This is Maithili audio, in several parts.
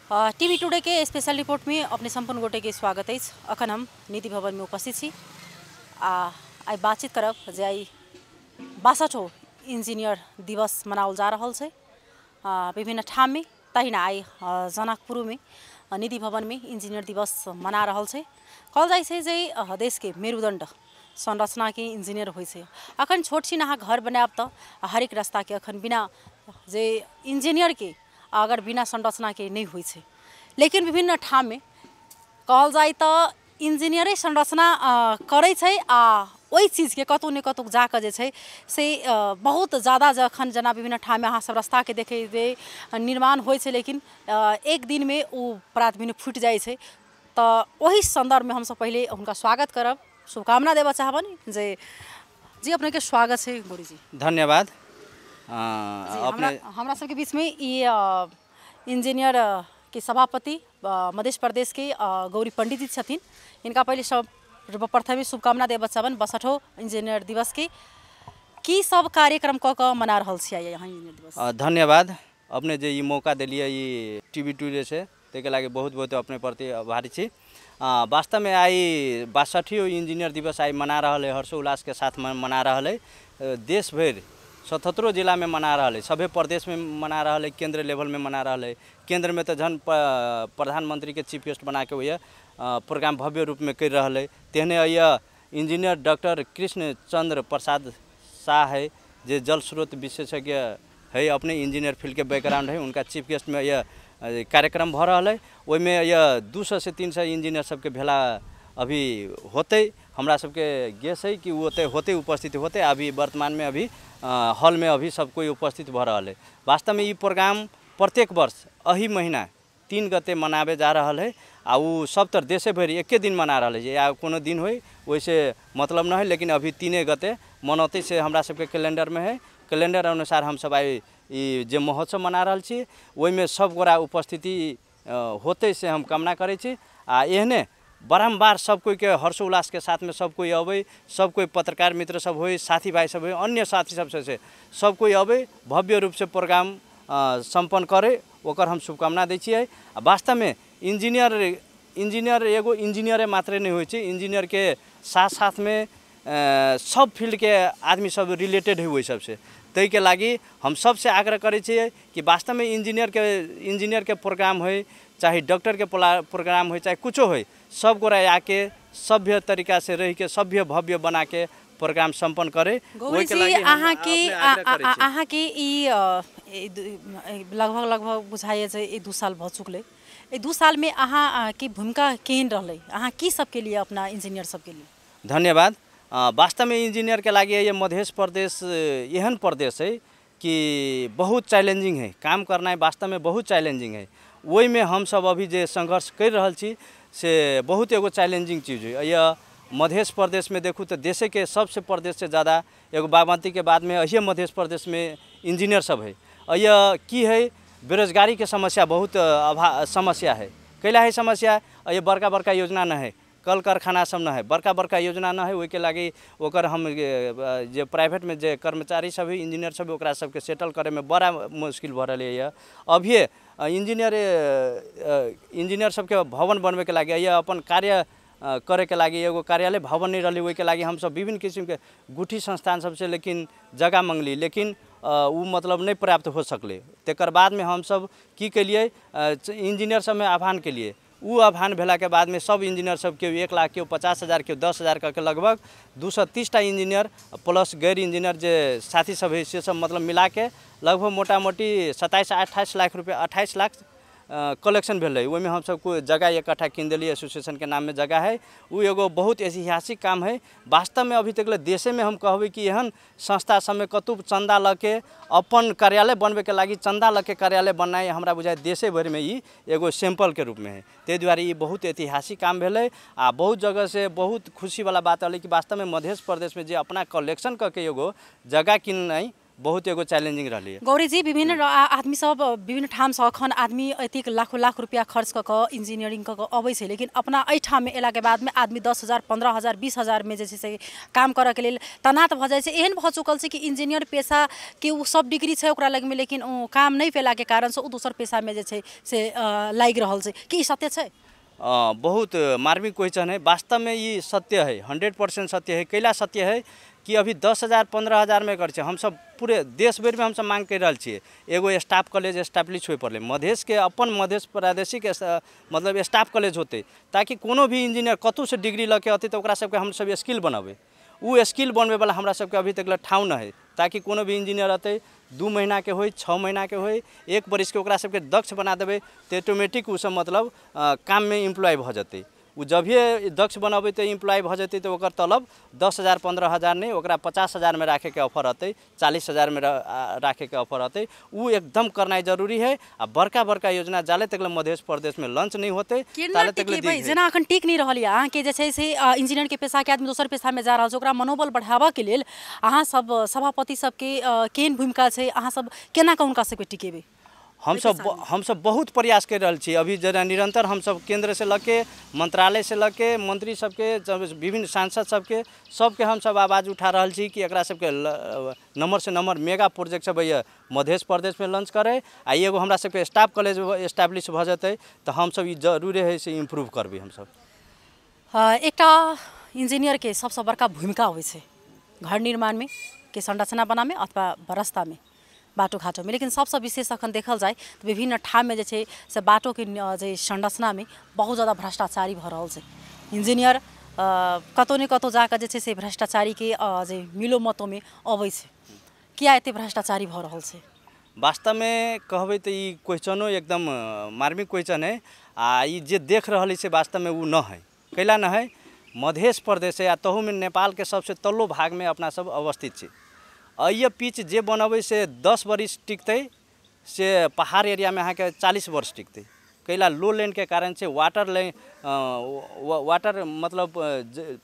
टीवी टुडे के स्पेशल रिपोर्ट में अपने संपूर्ण गोटे के स्वागत अछि। अखन हम नीति भवन में उपस्थित छी आ आइ बातचीत करब जे आइ 62 इंजीनियर दिवस मनाओल जा रहल छै विभिन्न ठाम में। तहिना आइ जनकपुर में नीति भवन में इंजीनियर दिवस मना रहल छै। कहल जाइ छै जे देश के मेरुदंड संरचना के इंजीनियर होइ छै। अखन छोट छिन अहाँ घर बनायब तऽ हरेक रास्ता के अखन बिना जे इंजीनियर के अगर बिना संरचना के नहीं होइ छै। लेकिन विभिन्न ठाम में कहल जाय तऽ इंजीनियरे संरचना करै छै आ ओहि चीजके कतहु ने कतहु जाकऽ जे छै से बहुत ज़्यादा जखन जेना विभिन्न ठाममे अहाँ सब रास्ताके देखै निर्माण होइ छै, लेकिन एक दिनमे ओ प्रात भेने फुटि जाइ छै। तऽ ओहि सन्दर्भमे हमसब पहिले हुनका स्वागत करब, शुभकामना देबऽ चाहबनि जे जी अपनेके स्वागत छै गौरी जी। धन्यवाद। अपने हमरा सबके बीचमे ई इंजीनियर के सभापति मध्य प्रदेश के गौरी पंडित जी छथिन। इनका पहले सब प्रथमे शुभकामना देबऽ चाहबनि 62 इंजीनियर दिवस के। की सब कार्यक्रम कऽ कऽ मना रहल छियै यहाँ इंजीनियर दिवस? धन्यवाद, अपने जे ई मौका देलियै ई टीवी टुडे से ताहिके लागि बहुत बहुत अपने प्रति आभारी छी। वास्तवमे आइ 62 इंजीनियर दिवस आइ मना रहल है, हर्षोल्लास के साथ मना रहल है। देश भरि 77 जिला में मना रहल है, सभे प्रदेश में मना रहल है, केंद्र लेवल में मना रहल है। केंद्र में तो जन प्रधानमंत्री के चीफ गेस्ट बना के वह प्रोग्राम भव्य रूप में कर रहल है। तेहने यह इंजीनियर डॉक्टर कृष्ण चंद्र प्रसाद शाह है जे जल स्रोत विशेषज्ञ है, अपने इंजीनियर फील्ड के बैकग्राउंड है, उनका चीफ गेस्ट में यह कार्यक्रम भ रहल है। ओहिमे यह 200 से 300 इंजीनियर सबके भेला अभी होते, हमरा सबके गेस है कि वो होते उपस्थित होते। अभी वर्तमान में अभी हॉल में अभी सब कोई उपस्थित भ रहल है। वास्तव में ये प्रोग्राम प्रत्येक वर्ष अही महीना 3 गते मनावे जा रहल है आ उ सब तर देशे भरि एके दिन मना रहल है, या कोनो दिन होई वैसे मतलब न है, लेकिन अभी 3 गते मनौते से हमरा सबके कैलेंडर में है। कैलेंडर अनुसार हम सब आइ ई जे महोत्सव मना रहल छी ओहिमे सब गोरा उपस्थिति होते से हम कामना करै छी। आ एहने बारम्बार सब कोई के हर्षोल्लास के साथ में सब कोई अबै, सब कोई पत्रकार मित्र सब होई, साथी भाई सब होई, अन्य साथी सब से सब कोई अबै, भव्य रूप से प्रोग्राम सम्पन्न करे, ओकर हम शुभकामना दै छियै। आ वास्तवमे इंजीनियर एगो इंजीनियरे मात्रे नहीं होइ छै, इंजीनियर के साथ साथ में सब फील्ड के आदमी सब रिलेटेड है ओहि सबसे। ताहिके लागि हम सबसे आग्रह करै छियै कि वास्तवमे इंजीनियर के प्रोग्राम होइ, चाहे डॉक्टर के प्रोग्राम हो, चाहे कुछो हो, सब गोरा आके सभ्य तरीका से रह के सभ्य भव्य बना के प्रोग्राम सम्पन्न करे। अहाँके ई लगभग लगभग बुझाइए जे ई 2 साल भऽ चुकलै, एहि 2 साल में अहाँ के भूमिका केहन रहलै, अहाँ की सबके लिए अपना इंजीनियर सबके लिए? धन्यवाद। वास्तवमे इंजीनियर के लागि ये मध्य प्रदेश एहन प्रदेश है कि बहुत चैलेंजिंग है, काम करना वास्तव में बहुत चैलेंजिंग है। ओहिमे हम सब अभी जे संघर्ष कर रहल छी से बहुत एगो चैलेंजिंग चीज है। यह मध्य प्रदेश में देखू तो देशे के सबसे प्रदेश से ज़्यादा एगो बागमती के बाद में अहिए मध्य प्रदेश में इंजीनियर सब है। यह की है बेरोजगारी के समस्या बहुत समस्या है। कैला है समस्या, ये बड़का बड़का योजना न है, कल कारखाना सब न है, बड़का बड़का योजना न है, ओहिके लागि ओकर हम जे प्राइवेट में जे कर्मचारी सब है इंजीनियर सब ओकरा सबके सेटल करे में बड़ा मुश्किल भऽ रहलै यऽ। अभिये इंजीनियर सबके भवन बनबैके लागि या अपन कार्य करे के लागि एगो कार्यालय भवन नहीं रहलै, ओहिके लागि हमसब विभिन्न किसिमके गुठी संस्थान सबसे लेकिन जगह मंगली, लेकिन उ मतलब नहीं प्राप्त हो सकलै। तकर बादमे हमसब की केलियै, इंजीनियर सबमे आह्वान केलियै। उ आह्वान भेलाके बादमे सब इंजीनियर सब केओ 1 लाख, केओ 50,000, केओ 10,000 करके लगभग 230 टा इंजीनियर प्लस गैर इंजीनियर जे साथी सब है से सब मतलब मिलाके लगभग मोटामोटी 27-28 लाख रुपया, 28 लाख कलेक्शन भेलै। ओहिमे हमसब कोई जगह इकट्ठा कीन देलियै, एसोसिएशन के नाममे जगह है। उ एगो बहुत ऐतिहासिक काम है। वास्तवमे अभी तक देशे में हम कहबै कि एहन संस्था सबमे कतहु चंदा लऽ के अपन कार्यालय बनबैके लागि चंदा लऽ के कार्यालय बनाइ हमरा बुझाइ देशे भरिमे ई एगो सैंपल के रूपमे है। ताहि दुआरे ई बहुत ऐतिहासिक काम भेलै। आ बहुत जगह से बहुत खुशीवला बात रहलै कि वास्तवमे मध्य प्रदेशमे जे अपना कलेक्शन कऽ के एगो जगह किननाइ बहुत एगो चैलेंजिंग रहलै। गौरी जी, विभिन्न आदमी सब विभिन्न ठामसँ अखन आदमी एतेक लाखों लाख रुपया खर्च कऽ कऽ इंजीनियरिंग कऽ कऽ अबै छै, लेकिन अपना एहिठाममे अयलाके बादमे आदमी 10,000 15,000 20,000मे जे छै से काम करऽके लेल तैनात भऽ जाइ छै। एहन भऽ चुकल छै कि इंजीनियर पेशाके ओ सब डिग्री छै ओकरा लगमे, लेकिन ओ काम नहि पेलाके कारणसँ ओ दोसर पेशामे जे छै से लागि रहल छै। की ई सत्य छै? बहुत मार्मिक क्वेश्चन है। वास्तवमे ई सत्य है, 100% सत्य है। कैला सत्य है कि अभी 10,000 15,000 में कर हमसब पूरे देश भरिमे हमसब मांग कर रहल छियै एगो स्टाफ कॉलेज एस्टैब्लिश होय पड़लै मधेशके, अपन मधेश प्रादेशिक मतलब स्टाफ कॉलेज होतै, ताकि कोनो भी इंजीनियर कतहुसँ डिग्री लऽ के अतै तऽ ओकरा सबके हमसब स्किल बनबै। ओ स्किल बनबैवला हमरा सबके अभी तक ठाउँ नहि है, ताकि कोनो भी इंजीनियर अतै 2 महीनाके होय, 6 महीनाके होय, 1 बरिसके ओकरा सबके दक्ष बना देबै तऽ ऑटोमेटिक ओ सब मतलब काममे इम्प्लॉय भऽ जेतै। ओ जभिए दक्ष बनबै तऽ इम्प्लॉय भऽ जेतै तऽ ओकर तलब 10,000 15,000 नहि, ओकरा 50,000मे राखैके ऑफर अतै, 40,000मे राखैके ऑफर अतै। ओ एकदम करनाइ जरूरी है। आ बड़का बड़का योजना जाले तक मधेश प्रदेशमे लॉन्च नहि होतै ताले तक जेना अखन टिक नहि रहल यऽ। अहाँके जे छै से इंजीनियरके पेशाके आदमी दोसर पेशामे जा रहल छै, ओकरा मनोबल बढ़ाबऽके लेल अहाँ सब सभापति सबके केहन भूमिका छै, अहाँ सब केना कऽ हुनका सबके टिकेबै? हमसब बहुत प्रयास कर रहल छी। अभी जेना निरंतर हमसब केंद्र से लऽ के मंत्रालय से लऽ के मंत्री सबके, विभिन्न सांसद सबके, सबके हमसब आवाज़ उठा रहल छी कि एकरा सबके नम्बर से नम्बर मेगा प्रोजेक्ट सब होइए मधेश प्रदेशमे लॉन्च करै। आ एगो हमरा सबके स्टाफ कॉलेज एस्टैब्लिश भऽ जेतै तऽ हमसब ई जरूरे है से इम्प्रूव करबै हमसब। एकटा इंजीनियरके सबसँ बड़का भूमिका होइ छै घर निर्माणमे के संरचना बनामे अथवा रास्तामे बाटो घाटोमे, लेकिन सबसँ विशेष अखन देखल जाय तऽ विभिन्न ठाममे जे छै से बाटोके जे संरचनामे बहुत ज़्यादा भ्रष्टाचारी भऽ रहल छै। इंजीनियर कतहु ने कतहु जाकऽ जे छै से भ्रष्टाचारीके जे मिलो मतोमे अबै छै। किया एते भ्रष्टाचारी भऽ रहल छै? वास्तवमे कहबै तऽ ई क्वेश्चनो एकदम मार्मिक क्वेश्चन है। आ ई जे देख रहल है से वास्तवमे ओ न है। कैला न है? मधेश प्रदेश है आ तहूमे नेपालके सबसँ तल्लो भागमे अपना सब अवस्थित छी। अइए पिच जे बनबै से 10 बरिस टिकतै, से पहाड़ एरियामे अहाँके 40 वर्ष टिकतै। कैला लो लैंडके कारण छै, वाटर लाइन वाटर मतलब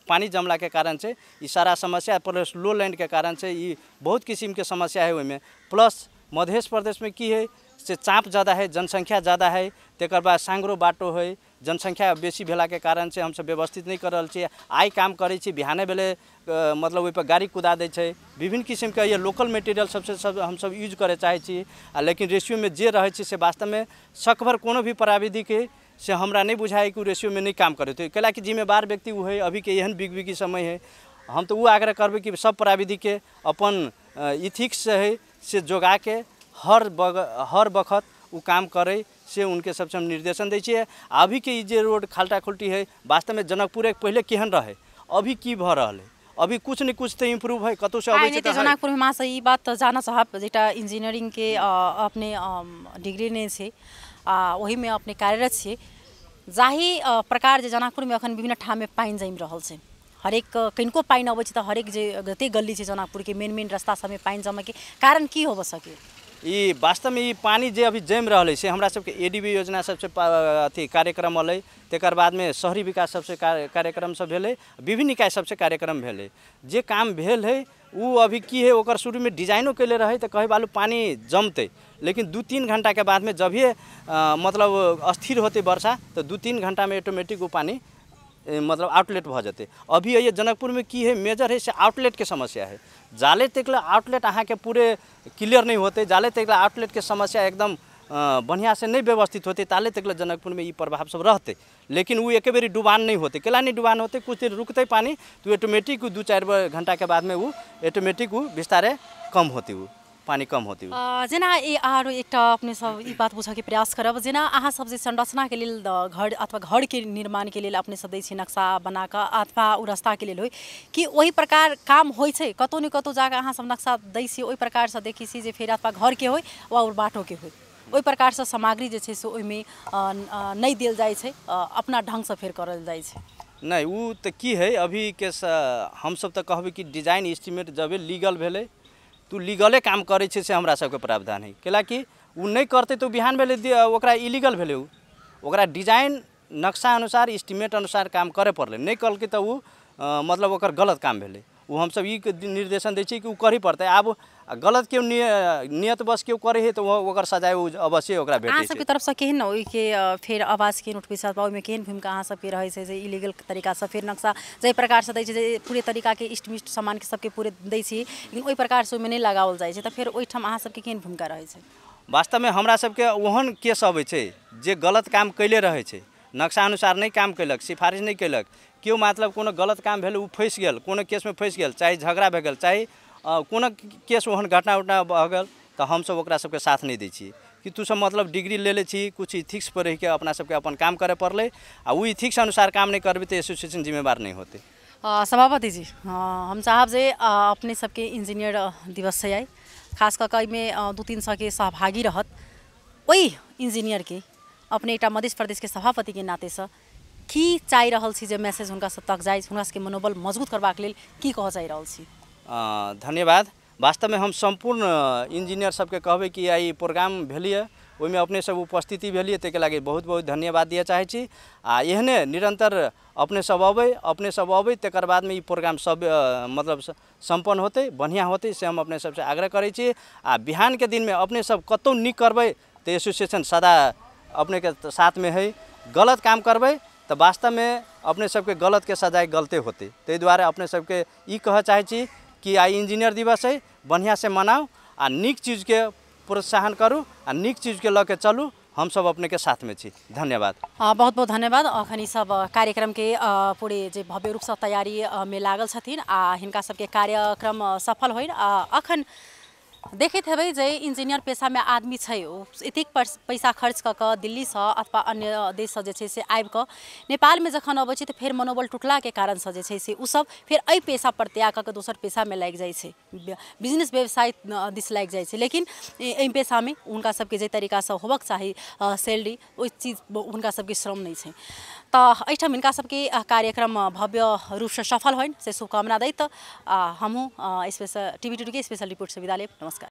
पानी जमलाके कारण छै ई सारा समस्या, प्लस लो लैंडके कारण छै ई बहुत किसिमके समस्या है ओहिमे। प्लस मधेश प्रदेशमे की है से चाप ज़्यादा है, जनसंख्या ज़्यादा है, तकर बाद साङ्ग्रो बाटो है, जनसंख्या बेसी भेलाके कारण से हमसब व्यवस्थित नहि कर रहल छी। आइ काम करै छी बिहाने भेलै मतलब ओहिपर गाड़ी कुदा दै छै। विभिन्न किसिमके ये लोकल मटेरियल सबसे सब हमसब यूज करय चाहै छी, आ लेकिन रेशियोमे जे रहै छै से वास्तवमे सकभर कोनो भी प्राविधिक से हमरा नहि बुझाइ कि ओ रेशियोमे नहि काम करैत होइ। कैला कि जिम्मेवार व्यक्ति ओ है। अभीके एहन बिग समय है, हम तऽ ओ आग्रह करबै कि सब प्राविधिकके अपन इथिक्स है से जोगाके हर बखत ओ काम करै, से उनके सबसे हम निर्देशन दै छियै। अभीके ई जे रोड खाल्टा खुल्टी है वास्तवमे जनकपुर पहिले केहन रहै, अभी की भऽ रहल है, अभी कुछ न कुछ तऽ इम्प्रूव है, कतहुसँ अबै छै। जनकपुरमे माँ ई बात तऽ जानऽ चाहब, जेटा इंजीनियरिंगके अपने डिग्री नहि छै आ ओहिमे अपने कार्यरत छियै, जाहि प्रकार जे जनकपुरमे अखन विभिन्न ठाममे पानि जमि रहल छै, हरेक कनिको पानि अबै छै तऽ हरेक जे जतेक गली छै जनकपुरके मेन मेन रास्ता सबमे पानि जमैके कारण की होबऽ सकै? ई वास्तवमे ई पानि जे अभी जमि रहल है से हमरा सबके एडीबी योजना सबसे अथी कार्यक्रम अलै, तकर बादमे शहरी विकास सबसे कार्यक्रम सब भेलै, विभिन्न निकाय सबसे कार्यक्रम भेलै। जे काम भेल है ओ अभी की है ओकर शुरूमे डिजाइनो कैले रहै तऽ कहै बालू पानि जमतै, लेकिन 2-3 घंटाके बादमे जभिए मतलब अस्थिर होतै वर्षा तऽ 2-3 घंटामे ऑटोमेटिक ओ पानि मतलब आउटलेट भऽ जेतै। अभी ये जनकपुरमे की है मेजर है से आउटलेटके समस्या है। जाले तक आउटलेट अहाँके पूरे क्लियर नहीं होते, जाले तक आउटलेटके समस्या एकदम बढ़िया से नहीं व्यवस्थित होते ताले तक जनकपुरमे ई प्रभाव सब रहते। लेकिन वो एक बेरी डुबान नहीं होते। केला नहीं डुबान होते, कुछ देर रुकते पानी तो ऑटोमेटिक 2-4 घंटाके बादमे वो ऑटोमेटिक वो बिस्तारे कम होती, वो पानी कम होती। जेना ई आरो एकटा अपने सब ई बात पूछऽके प्रयास करब, जेना अहाँ सब जे संरचनाके लेल घर अथवा घरके निर्माणके लेल अपने सब दै छी नक्शा बनाकऽ अथवा ओ रास्ताके लेल होइ कि ओहि प्रकार काम होइ छै? कतहु ने कतहु जाकऽ अहाँ सब नक्शा दै छी ओहि प्रकारसँ देखै छी जे फेर अथवा घरके होइ वा बाटोके होइ, ओहि प्रकारसँ सामग्री जे छै से ओहिमे नहि देल जाइ छै, अपना ढङ्गसँ फेर करल जाइ छै? नहि, ओ तऽ की है अभीके हमसब तऽ कहबै कि डिजाइन एस्टिमेट जबे लीगल भेलै तू लीगले काम करै छै से हमरा सबके प्रावधान है। कैला कि ओ नहि करतै तऽ बिहान भेलै ओकरा इलीगल भेलै। ओ ओकरा डिजाइन नक्शा अनुसार एस्टिमेट अनुसार काम करय पड़लै, नहि कलकै तऽ ओ मतलब ओकर गलत काम भेलै। ओ हमसब ई निर्देशन दै छियै कि ओ करही पड़तै। आब आ गलत केओ नियतवश केओ करै है तऽ ओकर सजाय अवश्य ओकरा भेटै छै। अहाँ सबके तरफसँ केहन ओहिके फेर आवाज केहन उठबै छै अथवा ओहिमे केहन भूमिका अहाँ सबके रहै छै जे इलीगल तरीकासँ फेर नक्शा जाहि प्रकारसँ दै छै, जे पूरे तरीकाके इष्ट मिष्ट सामानके सबके पूरे दै छी, लेकिन ओहि प्रकारसँ ओहिमे नहि लगाओल जाइ छै, तऽ फेर ओहिठाम अहाँ सबके केहन भूमिका रहै छै? वास्तवमे हमरा सबके ओहन केस अबै छै जे गलत काम कैले रहै छै, नक्शा अनुसार नहि काम केलक, सिफारिश नहि केलक, केओ मतलब कोनो गलत काम भेल ओ फँसि गेल, कोनो केसमे फँसि गेल, चाहे झगड़ा भए गेल, चाहे कोनो केस ओहन घटना उटना भऽ गेल, तऽ हमसब ओकरा सबके साथ नहि दै छी कि तू सब मतलब डिग्री लेले छी, कुछ इथिक्स पर रहिके अपना सबके अपन काम करे पड़लै, आ ओ इथिक्स अनुसार काम नहि करबै तऽ एसोसिएशन जिम्मेवार नहि होतै। सभापति जी, हम चाहब जे अपने सबके इंजीनियर दिवस छै आइ, खास कऽ कऽ एहिमे 200-300 के सहभागी रहत, ओहि इंजीनियरके अपने एकटा मध्य प्रदेशके सभापतिके नातेसँ की चाहि रहल छी जे मैसेज हुनका सब तक जाइ, हुनका सबके मनोबल मजबूत करबाक लेल की कहऽ चाहि रहल छी? धन्यवाद। वास्तवमे हम सम्पूर्ण इंजीनियर सबके कहबै कि आइ प्रोग्राम भेलियै ओहिमे अपने सब उपस्थिति भेलियै, ताहिके लागि बहुत बहुत धन्यवाद दिअ चाहै छी। आ एहने निरन्तर अपने सब अबै, तकर बादमे ई प्रोग्राम सब मतलब सम्पन्न होतै, बढ़िआँ होतै, से हम अपने सबसँ आग्रह करै छी। आ बिहानके दिनमे अपने सब कतहु नीक करबै तऽ एसोसिएशन सदा अपनेके साथमे है, गलत काम करबै तऽ वास्तवमे अपने सबके गलतके सजाय गलते होतै। ताहि दुआरे अपने सबके ई कहऽ चाहै छी कि आइ इंजीनियर दिवस है, बढ़िआँसँ मनाउ आ नीक चीजके प्रोत्साहन करू आ नीक चीजके लऽ के चलू, हमसब अपनेके साथमे छी। धन्यवाद। बहुत बहुत धन्यवाद। अखन ई सब कार्यक्रमके पूरे जे भव्य रूपसँ तैयारी मे लागल छथिन आ हिनका सबके कार्यक्रम सफल होइन। अखन देखैत हेबै जे इंजीनियर पेशामे आदमी छै ओ एतेक पैसा खर्च कऽ कऽ दिल्लीसँ अथवा अन्य देशसँ जे छै से आबि कऽ नेपालमे जखन अबै छै तऽ फेर मनोबल टुटलाके कारणसँ जे छै से ओसब फेर एहि पेशा पर त्याग कऽ कऽ दोसर पेशामे लागि जाइ छै, बिजनेस व्यवसाय दिस लागि जाइ छै। लेकिन एहि पेशामे हुनका सबके जे तरीकासँ होबक चाही सैलरी, ओहि चीज हुनका सबके श्रम नहि छै। तऽ एहिठाम हिनका सबके कार्यक्रम भव्य रूपसँ सफल होइन से शुभकामना दैत हमहूँ स्पेशल TV2 के स्पेशल रिपोर्टसँ विदा लेब। नमस्कार।